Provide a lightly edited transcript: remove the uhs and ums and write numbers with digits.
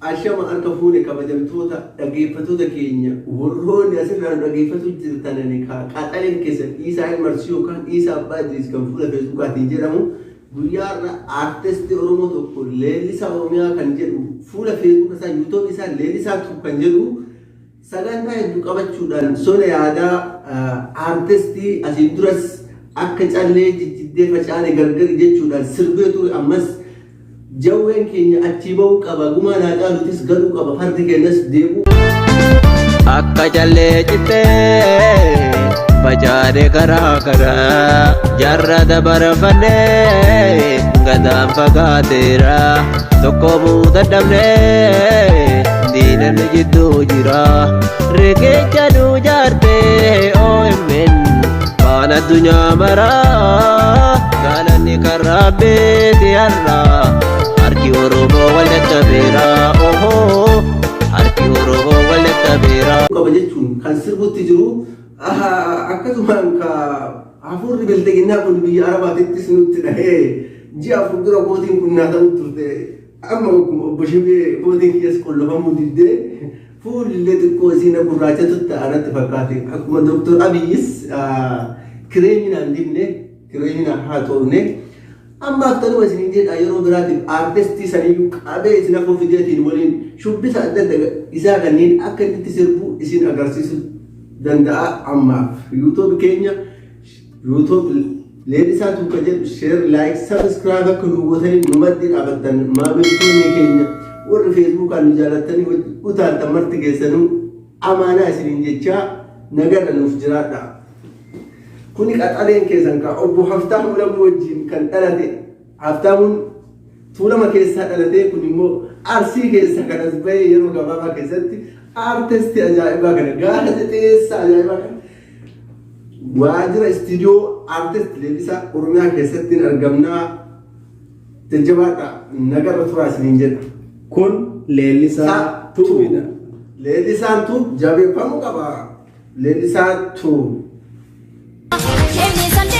Ashama harka fuune, kabajamtoota dhaggeeffattoota keenya, warroonni asirraa nu dhaggeeffatu jirtan, qaxaleen keessan Dhiisaa Ilmarsii yookaan Dhiisaa Abbaa Idriis kan fuula Feesbuukaatiin jedhamu, guyyaa har'a aartistii Oromoo tokko Leellisaa Oromiyaa kan jedhu fuula Feesbuuk isaa, YouTube isaa Leellisaa Tube kan jedhu sagantaa hedduu qabachuudhaan sona yaadaa aartistii asiin duras akka callee jijjiddee facaane gargari jechuudhaan sirbee ture, ammas jawween keenya achii bahuu qaba, gumaan Haacaaluutis galuu qaba, fardi keenyas deebi'uu. Akka callee cittee facaane karaa karaa jarra dabarfannee gadaan fagaateera, tokkomuu dadhabnee diinanni jidduu jira. Riqicha nu jaartee OMN waan addunyaa maraa, galanni kan Rabbiiti. Har'a harki Oromoo wal dadhabeera, ohoo, harki Oromoo wal dadhabeera. Qaba jechuun kan sirbutti jiru, akkasumaan ka hafuurri bilxiginnaa kun biyya Arabaatittis nutti dhahee ji'a 4 dura kootiin kun naa ta'u turte. Amma akkuma obbo Shibee kootiin kiyyas qollofamuu diddee, fuulli xiqqoo isiin gurraachatu ta'anatti fakkaate. Akkuma Dooktor Abiyyis kireeminaan dibne, kireeminaan haa xoofne. Ammaaf tanuma isiniin jedha. Yeroo biraatiif aartistii saniyyuu qabee isin afoo fideetiin waliin shubbisa adda adda isaa kanneen akka inni itti sirbu isin agarsiisuu danda'a. Ammaaf YouTube keenya, YouTube Leellisaa Tuuka jedhu, share, like, subscribe akka nu gootanii nu maddii dhaabattan, maamiltoonni keenya warri Feesbuukaan nu jaalattanii utaaltan marti keessanuu amaanaa isiniin jechaa nagarra nuuf jiraadha. Kuni qaxaleen keessan kaa obbo Haftaamuu Lamuu wajjin kan dhalate. Haftaamuun Tuulama keessaa dhalatee, kun immoo Arsii keessaa kan as bahee yeroo gabaabaa keessatti aartistii ajaa'ibaa kana, gaazexeessaa ajaa'ibaa kana. Waajjira istiidiyoo aartist Leellisaa Oromiyaa keessatti argamnaa, jajjabaadha, nagarra turaa isiniin jedha. Kun Leellisaa Tuubidha. Leellisaan Tube jabeeffamuu qaba. Leellisaa Tube. Leellisaan.